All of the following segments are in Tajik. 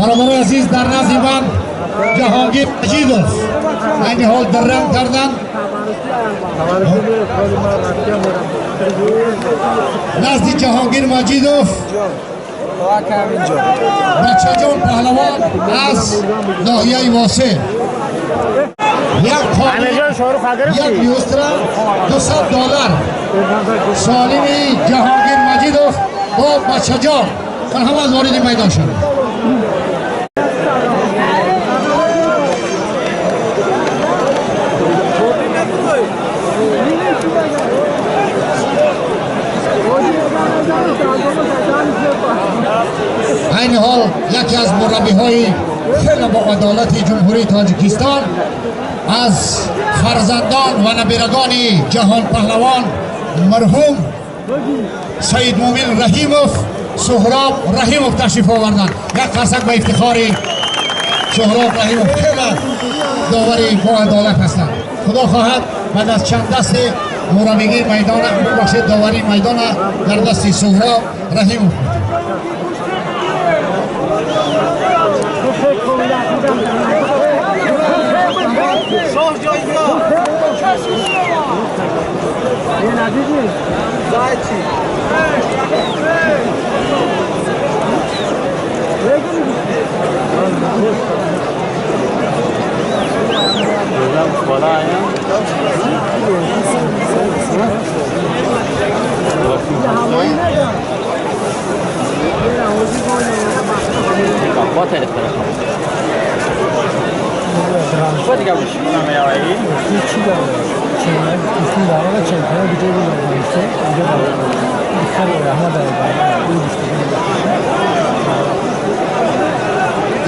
Бародарони азиз, дар назди ман Ҷаҳонгир Маҷидов айни ҳол дарранг карданд. Назди Ҷаҳонгир Маҷидов Бачаҷон паҳлавон аз ноҳияи Восеъ. Як як люстра, $200. Солими Ҷаҳонгир Маҷидов бо Бачаҷон марҳамат вориди майдон шавед. Айни ҳол яке аз мураббиҳои хеле боадолати Ҷумҳурии Тоҷикистон аз фарзандон ва набирагони ҷаҳонпаҳлавон марҳум Саид Мумин Раҳимов, Суҳроб Раҳимов ташриф оварданд. Як қарсак ба ифтихори Суҳроб Раҳимов. Хеле довари боадолат ҳастанд. Худо хоҳад баъд аз чанд дасти мураббигии майдона, бубахшед, доварии майдона дар дасти Суҳроб Раҳимов.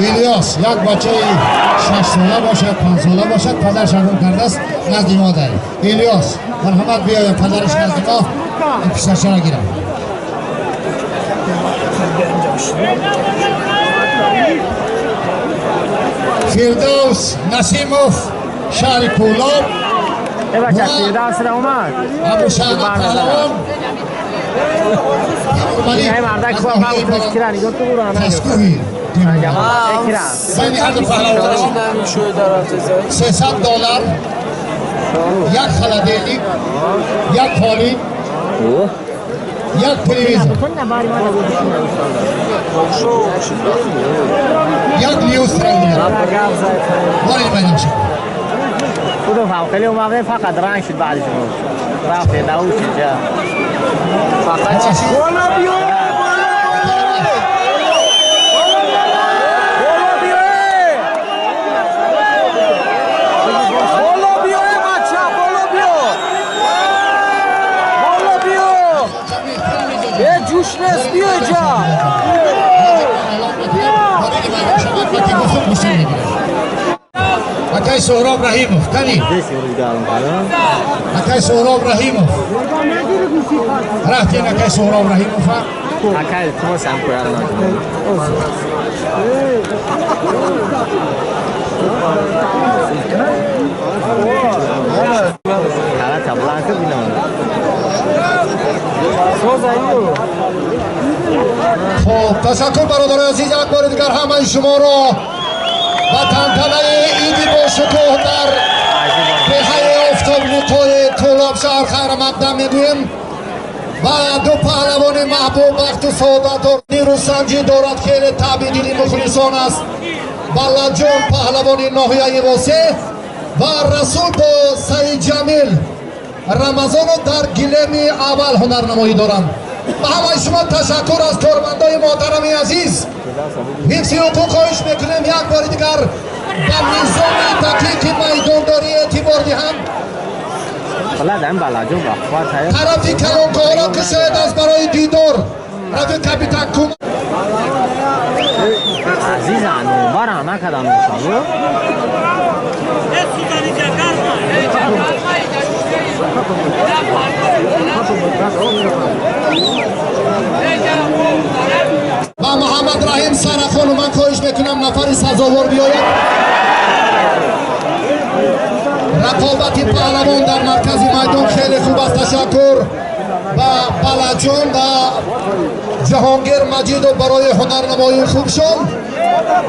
Илёс як бачаи 6 сола бошад, 5 сола бошад, падараш гум кардааст, назди мо дар. Илёс, марҳамат биёяд, падараш назди мо, ин писарчаро гирад. Фирдавс Насимов, шаҳри Кӯлоб. Абушаҳна паҳлавон Таскӯҳи байни ҳарду паҳлавонон $300, як холодильник, як қолин, як телевизор, як люстра. Ворид майдон шавед. خیلی اومده فقط رنگ شد بعدش رفت نوش اینجا فقط بالا بیا بالا بالا بیا بالا بیا بچه بالا بیا بالا بیا یه جوش نیست بیا اینجا. Акай Суҳроб Раҳимов, кани? Акай Суҳроб Раҳимов. Рафтем акай Суҳроб Раҳимов. Акай илтимос ҳам коярам. Кара бланка бинам. Хоб, ташаккур бародарони азиз, як бори дигар ҳамаи шуморо ба тантанаи иди бошукӯҳ дар деҳаи офтобниқои Кӯлоб шаҳр хайрамақдам мегӯем ва ду паҳлавони маҳбуб бахту саодат нерӯсанҷӣ дорад, хеле таъби дили мухлисон аст. Балладҷон паҳлавони ноҳияи Восеъ ва Расул бо Саидҷамил Рамазонов дар гилеми аввал ҳунарнамоӣ доранд. Ба ҳамаи шумо ташаккур аз кормандои муҳтарами азиз. Ҳифзи ҳуқуқ хоҳиш мекунем як бори дигар ба низоми дақиқи майдондорӣ эътибор диҳанд. Тарафи калонкоҳро кушояд аст барои дидор. Рафиқ капитан кум ва Муҳаммад Раҳим Сарахону ман хоҳиш мекунам нафари сазовор биёяд. Рақобати паҳлавон дар маркази майдон хеле хуб аст. Ташаккур ба Палаҷон ва Ҷаҳонгир Маҷидов барои ҳунарнамоии хубшон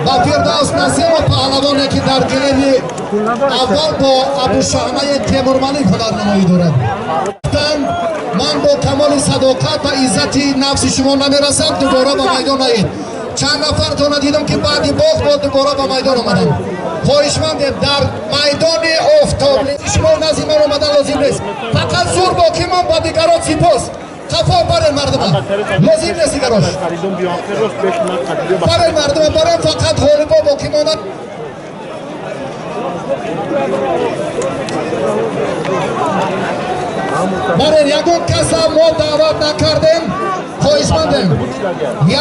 ва Фирдавс Насимов паҳлавоне ки дар гилеми аввал бо Абушаҳнаи Темурмалик ҳунарнамоӣ дорад. Ман бо камоли садоқат ва иззати нафси шумо намерасам, дубора ба майдон наед. Чанд нафартона дидам ки баъди бохт бо дубора ба майдон омаданд. Хоҳишмандем дар майдони офтоб шумо назди ман омадан лозим нест. Фақат зур боқӣ мон ба дигарон сипос. Қафо барен мардума. Лозим нест дигарош. Барен мардума, барен фақат ғолибо боқӣ монад. Барен ягон каса мо даъват накардем. Хоҳишмандем.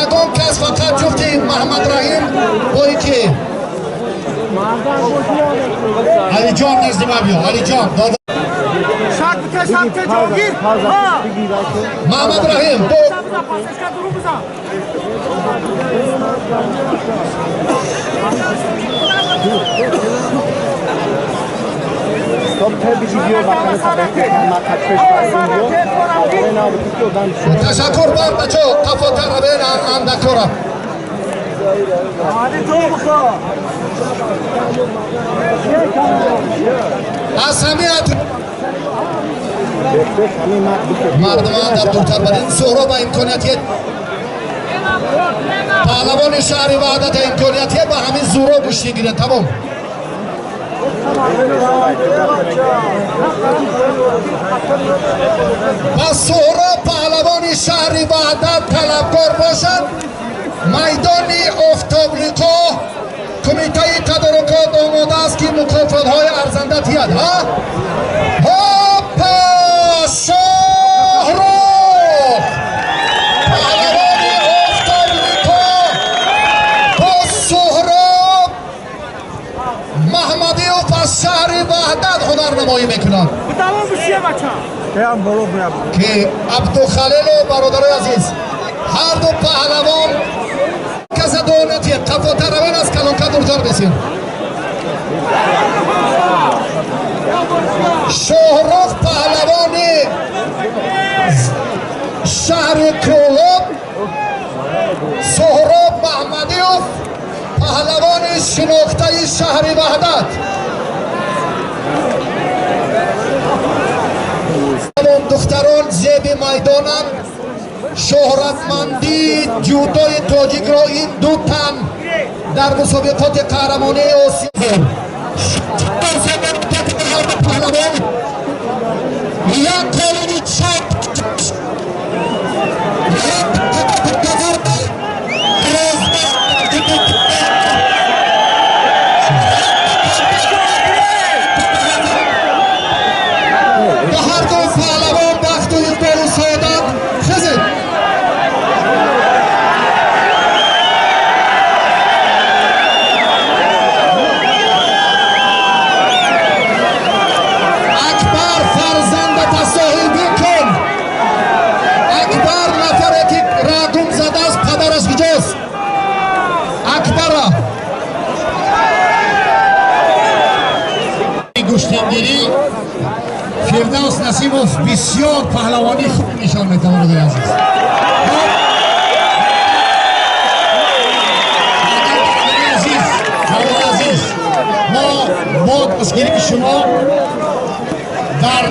Ягон кас фақат ҷуфти Маҳмадраҳим бо ки Алиҷон назди ма биё. Алиҷон Маҳмадраҳим бо ташаккур бар бачо қафотар равен андакора. Аз ҳамият мардуман дар дуртар барин Суҳроб имкониятие паҳлавони шаҳри Ваҳдат имкониятие ба ҳамин зӯро гӯштӣ гирад. Тамом. Ва Суҳроб паҳлавони шаҳри Ваҳдат талабкор бошад. Майдони офтоблиқо кумитаи тадорукот омода аст ки мукофотҳои арзанда диҳад. Ҳопа Шоҳрух паҳлавони офтоблиқо бо Суҳроб Маҳмадиёв аз шаҳри Ваҳдат ҳунарнамоӣ мекунад ки Абдухалилу бародарои азиз ҳар ду паҳлавон каса донатия қафотар равен аз калонка дуртар бесин. Шоҳрух паҳлавони шаҳри Кӯлоб, Суҳроб Маҳмадиёв паҳлавони шинохтаи шаҳри Ваҳдат. Духтарон зеби майдонанд. Шӯҳратмандии ҷудои тоҷикро ин ду тан дар мусобиқоти қаҳрамонии Осиё паҳлавон як қолини чап ба ҳар ду паҳлавон бахту иқболу саодат. Хезед. Акбар фарзандата соҳиб бикун. Акбар нафаре ки рагум задааст, падараш куҷост? Акбара гӯштингирӣ Фирдавс Насимов бисёр паҳлавонӣ хуб нишон метавонад. Азиз азиз, мо бо дастгирии шумо дар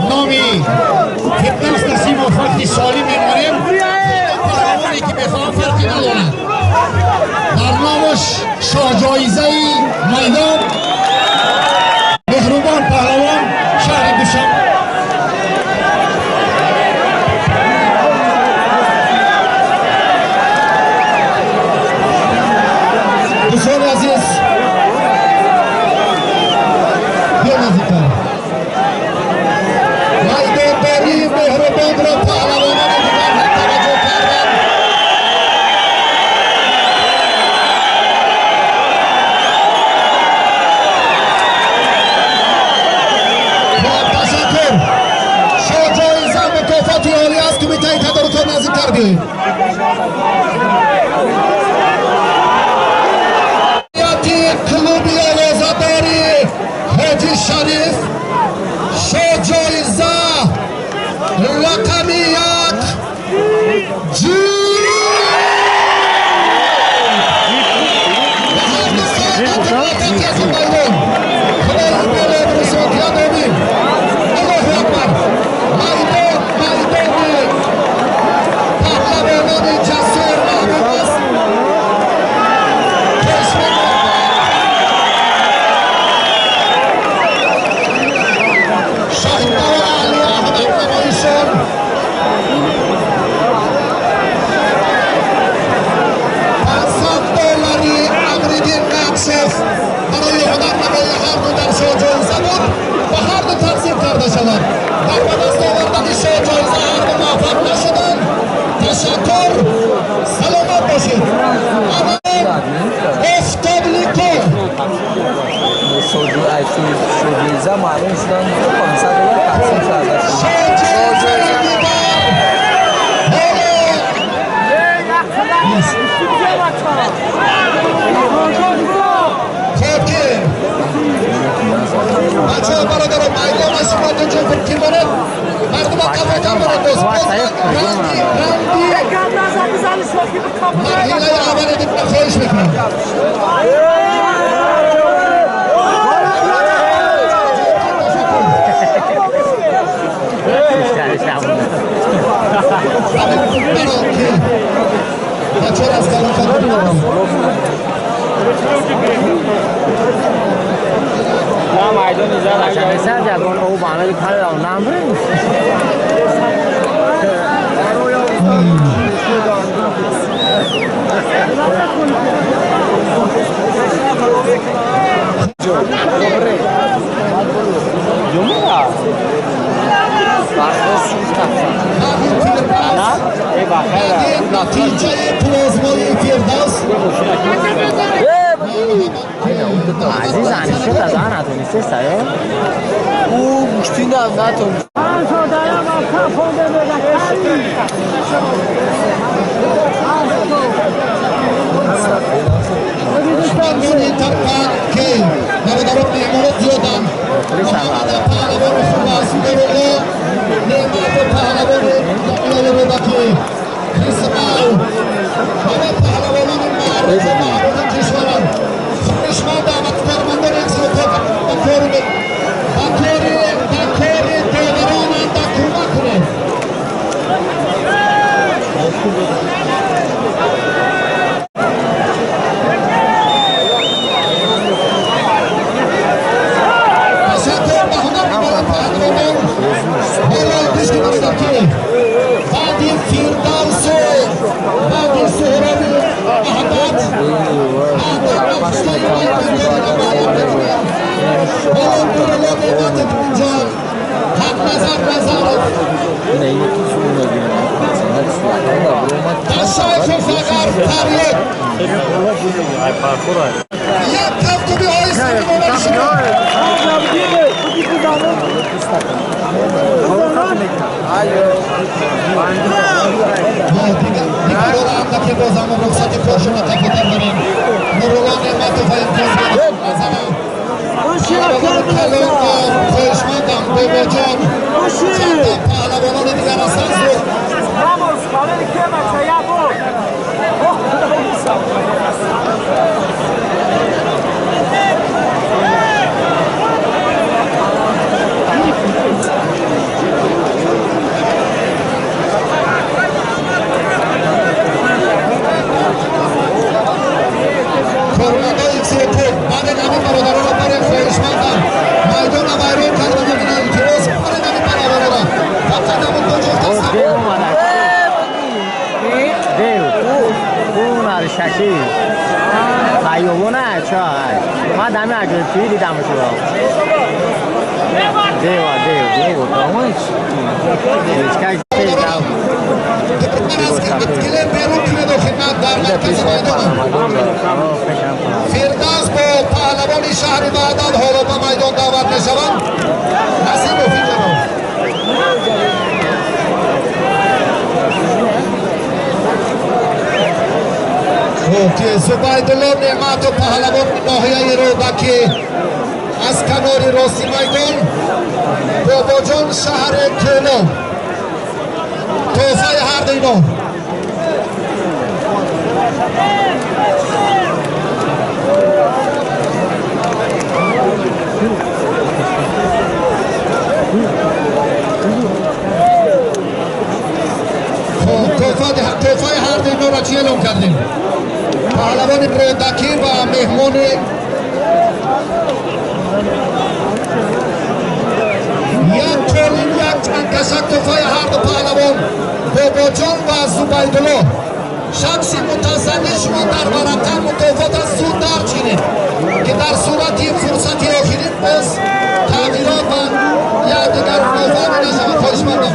номи Фирдавс Насимов вақти солим мемонем. Паҳлавоне ки мехоҳам фарқи надорад, дар номаш шоҳҷоизаи майдон Меҳрубон паҳлавон шаҳри Душанбе. Дӯстони азиз, биё наздиктар. Майдондории Меҳрубонро паҳлавонони дигар ҳам таваҷҷӯҳ карданд. Ташаккур. Шоҳҷоиза мукофоти олӣ аз кумитаи тадорукот наздиктар биёед. Клуби овозадори Ҳоҷи Шариф шоҳҷоиза рақами Хуб, тӯҳфаи ҳар ду инҳоро чӣ эълон кардем? Паҳлавони Рӯдакӣ ва меҳмони як қолин, як чандкашак, тӯҳфаи ҳар ду паҳлавон Бобоҷон ва Зубайдулло. Шахси мутасадди, шумо дар варақа мукофота зуд дарҷ кунед, ки дар сурати фурсати охирин боз тағйирот ва якдигар нофаҳмӣ нашавад. Хоҳишмандам.